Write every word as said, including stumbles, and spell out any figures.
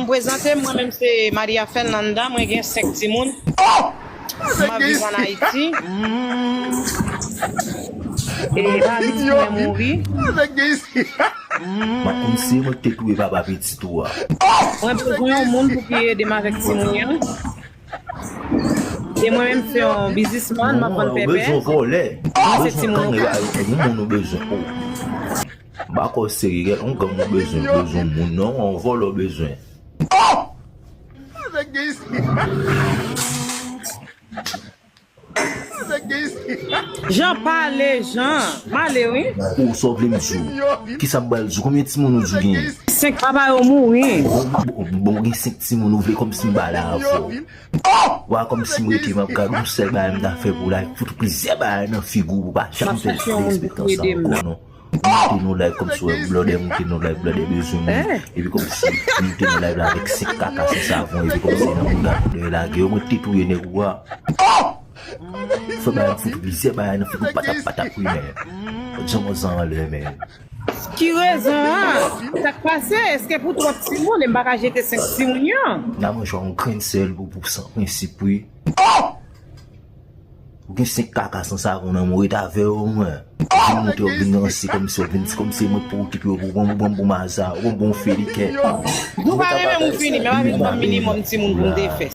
M prezante m, mwen menm se Maria Fernanda, mwen gen senk timoun. M ap viv ann Ayiti. E papa pitit mwen mouri. M ap konn se mwen ki te touye papa pitit ou a. Mwen bezwen yon moun pou ki ede m avèk timoun yo. E mwen menm se yon biznismann, m ap vann pèpè. Ou bezwen vòlè. Mwen se timoun Okap. Yon moun ou bezwen. M pa kwè w serye, yon gang ou bezwen, bezwen moun non, yon vòlè w bezwen. Jan pale, Jan. M ale, wi. Ou sa w vle m di w? Kisa m pral di w? Konbyen timoun ou di w genyen? Senk papa yo mouri. Bon, bon, bon, gen senk timoun ou vle kòmsi m pale avè w. Wa kòmsi m rete m ap gade yon sèl bagay m ta fè pou w la, fout ou plizyè bagay nan figi w pou w pa janm fè derespektan sa ankò non. Moute nou live kòmsi w wè blòdè, moute nou live blòdè bezwen moun. Epi kòmsi moute nou live la avèk senk kaka san savon, epi kòmsi nan moun gade lage yo, mwen te touye nèg ou a. Fè bagay m fout plizyè bagay nan figi w patap patap wi men. Janm anzan anlè men. Ki rezon an? Sa k pase? Èske pou twòp timoun e m pa ka jete senk timoun yo? N a manje yon grenn sèl pou pou san prensip wi. Ou gen senk kaka san savon nan men w, ret avè yo mwen. Ou vin moute, ou vin ranse kòmsi, ou vin di kòmsi mwen pou okipe yo, ou pran m pou maza, ou pran m pou yon felikè. Ou pa renmen m ou fini, men pa vin ban m minimòm timoun pou m te fè.